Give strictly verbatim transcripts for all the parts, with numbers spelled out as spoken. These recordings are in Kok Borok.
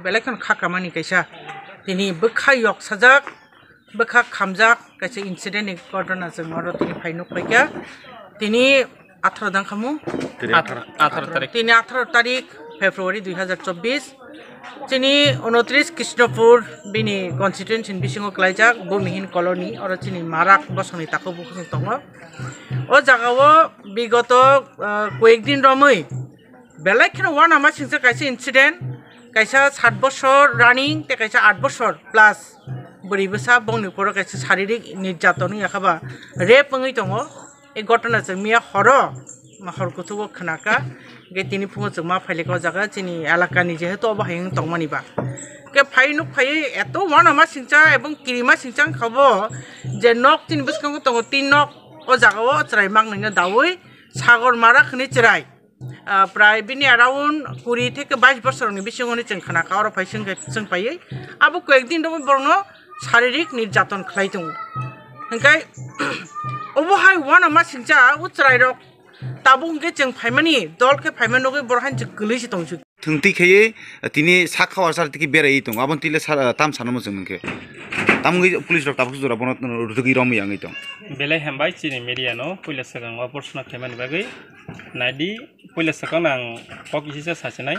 Belai kheno kha kamani kaisa tini bwkha yok sajak, bwkha khamjak kaisa incident ni ghotona chwng oro tini phai nuk paikha. Tini atharo dang khamu? Tini atharo, atharo tarik. Tini atharo tarik February dui hazar chobbish. Chini unotris Krishnapur bini constituency ni bisingo kwlaijak Bhumihin Colony, oro chini Marak bosongni takhuk bukhuk tongo. O jagao bigoto, ah, koyek din romwi belai kheno uanama singcha kaisa incident, kaisa sat bosor running tei kaisa aat bosor plus bwrwi bwsa bongni ukoro kaisa saririk nirjaton wngya kha ba rape wngwi tongo. E ghotona chwng miya horo, ma hor kuthugo khwnakha, hwnkhe tini phungo chwng ma phailekha o jaga chini elakani jehetu obo hai wng tongmani ba. Hwnkhe phai nuk phaiwi eto uanama singcha ebong kirima singcha wngkha bo je nok chini bwskango tongo tin nok, o jagao chwrai mangnwino daui Sagor Marak hwnwi chwrai. Ah, prai bini around kuri theke bais bosorni bisingo ni chwng khna kha, oro phai chwng khe chwng paiwi abo koyek din romwi borokno saririk nirjaton khlai tongo. Hwnkhe obo hai uanama singcha o chwrairok tabuk hwnkhe chwng phaimani dol khe phaima nugwi borok haino chwng kwlwi se tongsi. Thwng twi khaiwi tini sak kha o sar tiki beraiwi tongo, aboni twi le sar, tam sano muchung hwnkhe. Tamungwi police rok tabuk jora bono rwgwi romwi yangwi tong. Belai hambai chini media no puila swkang o proshno khaimani bagwi. Naidi, puila swkang ang kok kisa sa sinai.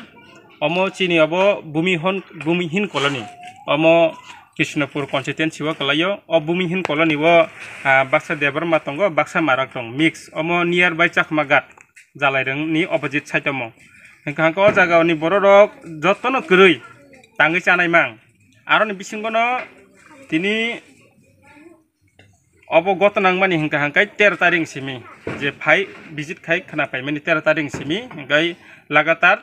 Omo chini obo Bhumihon-, Bhumihin Colony. Omo Krishnapur constituency o kwlaio. O Bhumihin Colony o, ah, baksa Debbarma tongo, baksa Marak tong mix. Omo nearby Chakma Ghat, Jalairang ni opposite side omo. Hwnkha hwnkha o jaga ni borok rok jotono kwrwi tangwi chanai mang. Aroni bisingo no tini Obo ghotona wngmani hwnkha hwnkhe tero tarik simi je phai visit khai khna paimani tero tarik simi hwnkhe lagatar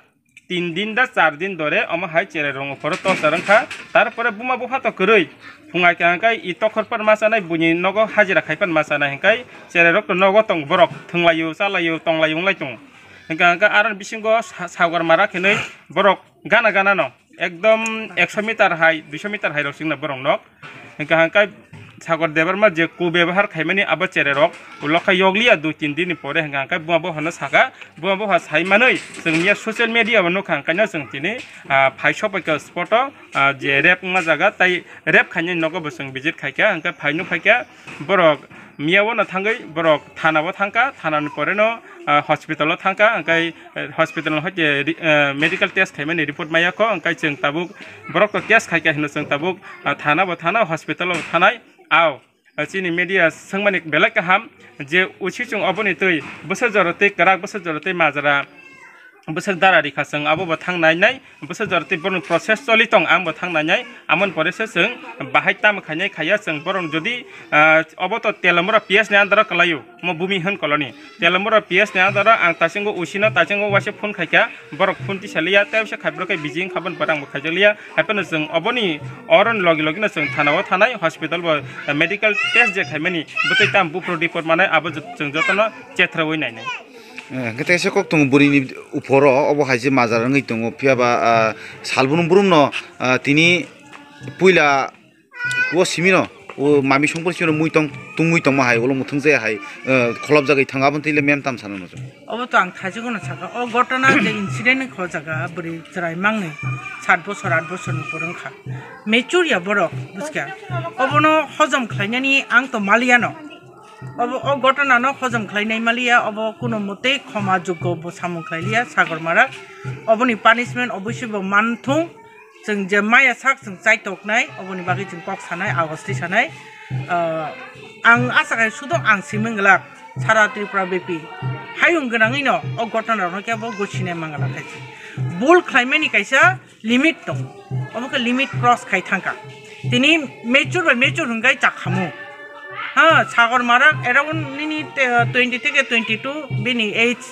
tin din da char din dore omo hai cherai rong uphoro torchar wngkha. Tarpore buma bupha to kwrwi phungai kha hwnkhe i tokhor pan ma chanai buini nogo hajira khai pan ma chanai hwnkhe cherai rok to nogo tong borok thwnglaio chalaio tonglaio wnglai tongo hwnkha hwnkhe aroni bisingo sa-, sagor mara khenwi borok gana gana no. Ekdom ekso meter hai, duiso meter hai rok singna borok nok. Hingka hangkai Sagor Debbarma je ku bebahar khaimani abo cherai rok ulo kha yokliya dui tin din ni pore hingka hangkai buma boha no saka, buma boha sai manwi chwng miya social media o nukha hangkai no chwng tini, ah, phai sopai ka spot o, ah, je rep wngma jaga tai rep khainai nogo bo chwng visit khaikha hingka phai nuk khaikha. Borok miya o no thangwi borok thana o thangkha, thana ni pore no, ah, hospital o thangkha, hingkai, eh, hospital no hoite ri-, eh, medical test khaimani report maya kho, hingkai chwng tabuk borok to test khaikha hino chwng tabuk, ah, thana bo thana, hospital o bo thanai. Aw, ah, chini media swngmani belai kaham je usi chwng oboni twi bwswk jora twi kwrak, bwswk jora twi majra. Bwswk dara rikha chwng abo bo thang nai nai, bwswk jora tei borokni process choli tong ang bo thang nai nai, amoni pore se chwng bahai tamo khainai khaiya chwng borok jodi, ah, obo to Telamura P S ni under o kwlaio, omo Bhumi Hwn Colony. Telamura P S ni under o ang taichungo usi no taichungo waisa phone khaikha, borok phone tisa liya, tei waisa khai borok khe busy wngkha boni pore ang bo khaijak liya. Haiphano chwng oboni oro ni logi logi no chwng thana o thanai, hospital bo, ah, medical test je khaimani bwtwi tam buphuru report manai abo chwng jotono chethraui nainai. Eh, hwnkhe teisa kok tongo bwrwini uphoro, obo hai se majra wngwi tongo, phiya ba, ah, sal brum brum no, ah, tini puila o simi no, o mami songphuru simi no mui tong, tungwi tongma hai, ulo muthung je hai, eh, kholopjagwi thango, aboni twi le mem tam sana muchung. Obo to ang thaichukno sakha, o ghotona je incident wngkha o jaga, bwrwi chwrai mangni sat bosor, aat bosor ni borok wngkha, mature ya borok, buskha, obono hojom khlainani ang to maliya no. Obo, o ghotona no hojom khlainai maliya, obo kuno motei khoma joggo bo samung khlailiya Sagor Marak. Oboni punishment oboisoi bo manthung. Chwng je maya sak chwng chaitoknai, oboni bagwi chwng kok sanai, agostwi sanai. Ah, ang asa khai sudo ang simung glak sara Tripura bepi. Hayung gwnangwi no o ghotona rok no kebo gosinai mangala khai. Bul khlaimani kaisa limit tongo. Omo khe limit cross khai thangkha. Tini mature bai mature hwnkhe chakhamu. Ha, Sagor Marak around nini te-, twenty theke twenty two bini age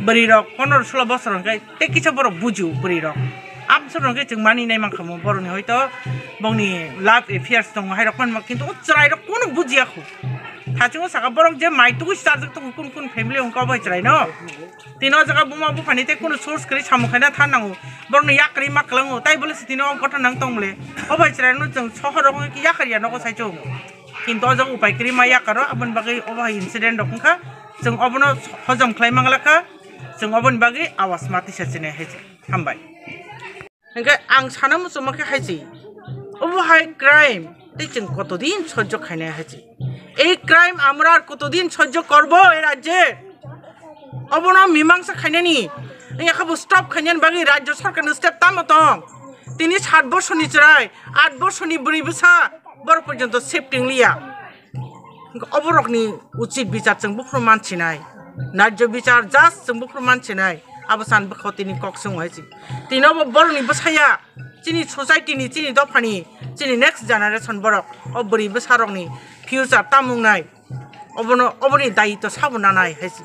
bwrwi rok pondro solo bosor hwnkhe tei kisa borok bujio bwrwi rok. Absor hwnkhe chwng mani nai mankhamu borokni hoito bongni love affairs tongo hai rok phan kintu o chwrai rok kunu bujiya khu. Thachungo saka borok je mai tugui charjak tongo kun kun family hwnkhe obo hai chwrai no. Tini o jaga buma buphani tei kunu source kwrwi samung khaina than nango. Borokno yakarwi ma kwlango, tai bole se tini o ghotona wng tong bole. O bai chwraino chwng sohor rogo yakar ya nogo sai chwng. Kintu o jaga upai kwrwi ma yakaro, aboni bagwi obo hai incident rok wngkha. Chwng obono hojom khlai mangla kha, chwng oboni bagwi awas ma tisa chini hai se. Hambai. Hingke ang sana muchungma khe hai se, obo hai crime tei chwng kotodin sojjo khainai hai se. Ei crime amra ar kotodin sojjo korbo ei rajye? Obono mimangsa khainani, yakha bo stop khainani bagwi rajyo sarkarni step tamo tong? Tini sat bosorni chwrai, at bosorni bwrwi bwsa, borok porjonto safety wngliya. Oborokni uchit bichar chwng buphuru mansinai, rajyo bichar just chwng buphuru mansinai, abo san bwkha tini kok swngo hai se. Tini obo borokni bwsaya, chini society ni, chini dophani, chini next generation borok, o bwrwi bwsarokni future tamung nai. Obono, oboni dayitw sabo nanai hai se.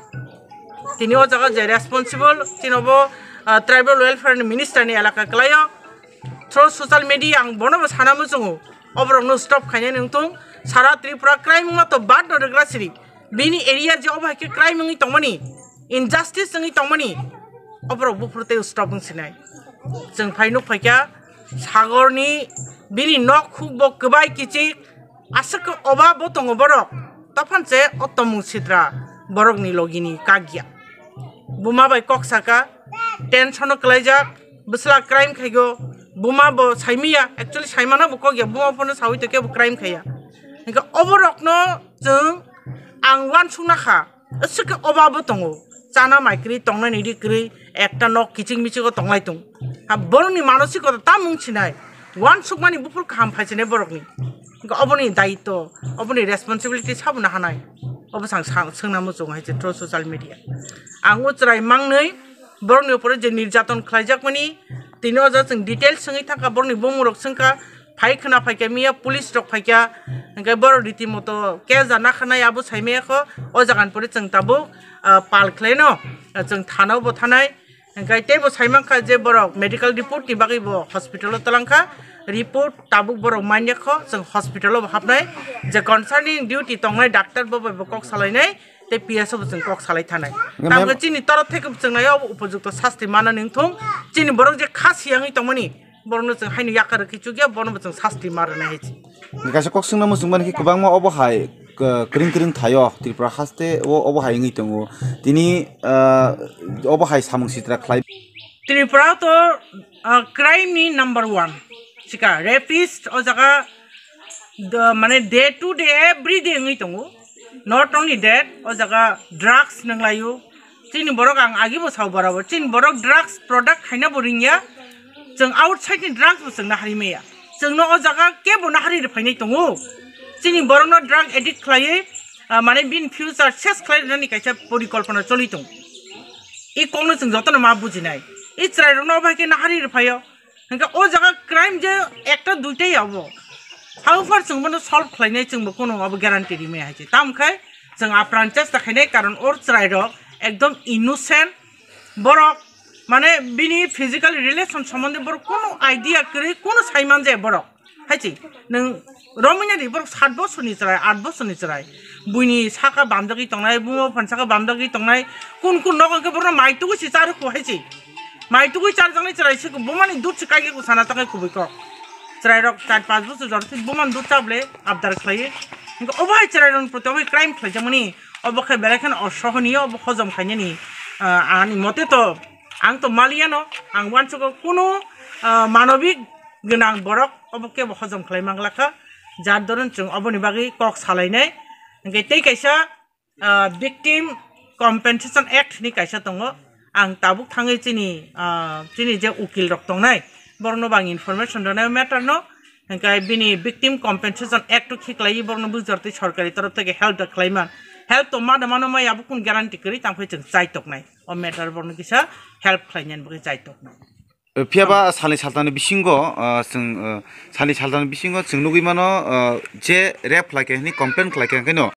Tini o jaga je responsible, chini obo, ah, tribal welfare ni minister ni elaka kwlaio. Through social media ang bono bo sana muchungo. Oborokno stop khainani wngthung. Sara Tripura crime wngma to bad no rwgra siri. Bini area je obo hai khe crime wngwi tongmani, injustice wngwi tongmani, oborok buphuru tei stop wngsinai. Chwng phai nuk phaikha sagorni bini nok huk bo kwbai kichik. Aswk khe oba bo tongo borok, tophan se o tomung sitra borokni logini kakya. Buma bai kok saka, tension o kwlaijak, bwsla crime khaigo, buma bo saimiya, actually saimano bo kokya, buma phano sawi tokhe bo crime khaiya. Hingke oborokno chwng ang uansukna kha. Aswk khe oba bo tongo, chana mai kwrwi, tongnani ri kwrwi, ekta nok kiching miching o tonglai tong. Ha, borokni manosiko tamung sinai, uansukmani buphuru kaham phaisinai borokni. Hingke oboni dayitw, oboni responsibility sabo nahanai. Obo sang, sang, swngna muchungo hai se through social media. Ang o chwrai mangnwi borokni upore je nirjaton khlaijakmani, tini o jaga chwng details swngwi thangkha, borokni bumung rok swngkha, phai khwna phaikha miya, police rok phaikha, hingke borok riti moto case da nakhanai abo saimaya kho, o jaga ni pore chwng tabuk, ah, pal khlaino, ah, chwng thana o bo thanai, hingke teibo saimankha je borok medical report ni bagwi bo hospital o twlangkha, report tabuk borok manya kho, chwng hospital o bo hapnai, je concerning duty tongnai doctor bo bai bo kok salainai, tei P S o bo chwng kok salai thanai. Hingke mem- Tamkhe chini torop theke bo chwng nai o upojukto sasti mana ningthung, chini borok je kha siyangwi tongmani, borokno chwng haino yakar rwkhe chukya, bono bo chwng sasti ma rwnai hai se. Kaisa kok swngna muchung mani khe kwbangma obo hai, k-, kwrwng kwrwng thaio Tripura haste o obo hai wngwi tongo. Tini, ah, obo hai samung sitra khlai. Tripura to, ah, crime ni number one. Sika rapist o jaga, the, mane day to day, every day wngwi tongo. Not only that, o jaga drugs nanglaio. Chini borok ang agi bo sao borabor. Chini borok drugs product khaina bo ringya. Chwng outside ni drugs bo chwng nahari maya. Chwngno o jaga kebo nahari rwphainai tongo. Chini borokno drug addict khlaiwi, ah, mane bini future ses khlai rwnani kaisa porikolpona choli tongo. I kokno chwng jotono ma bujinai. I chwrairokno obo hai khe nahari rwphaio. Hingke o jaga crime je ekta duitai abo. How far chwng bono solve khlainai chwng bo kono abo guarantee rimaya hai se. Tamkhe chwng apran chesta khainai, karon or chwrairok ekdom innocent. Borok mane bini physical relation sombonde borok kono idea kwrwi, kono saiman je borok. Hai se, nwng romwina di borok sat bosorni chwrai, at bosorni chwrai. Buini saka bamjagwi tongnai, buma phan saka bamjagwi tongnai. Kun kun nogo hwnkhe borokno mai tugwi se charwkhu hai se. Mai tugwi charjaknai chwrai se bumani dud se kaikhe sana tangwi kubui kok. Chwrairok char panch bosor jora se bumani dud chabole abdar khlaiwi. Hwnkhe obo hai chwrairokni proti obo hai crime khlaijakmani, obo khe belai kheno osohoniyo, obo hojom khainani, ah, ani mote to ang to maliyano, ang uansugo kunu, ah, manobik gwnang borok obo kebo hojom khlai manglakha, jar doron chwng oboni bagwi kok salainai. Hwnkhe tei kaisa, ah, Victim Compensation Act hinwi kaisa tongo, ang tabuk thangwi chini, ah, chini je ukil rok tongnai borokno bo ang information rwnai o matter no, hwnkhe bini Victim Compensation Act o khiklaiwi borokno bujor tei sorkari torof theke help da khlaiman, help to mano mano maya bo kun guarantee kwrwi tangphai chwng chai toknai o matter borokno kisa help khlainani bagwi chai toknai. Phiya ba salni saltani bisingo, ah, chwng, ah, salni saltani bisingo chwng nugwi mano, ah, je rape khlai khe hwnwi complain khlai khe, hwnkhe no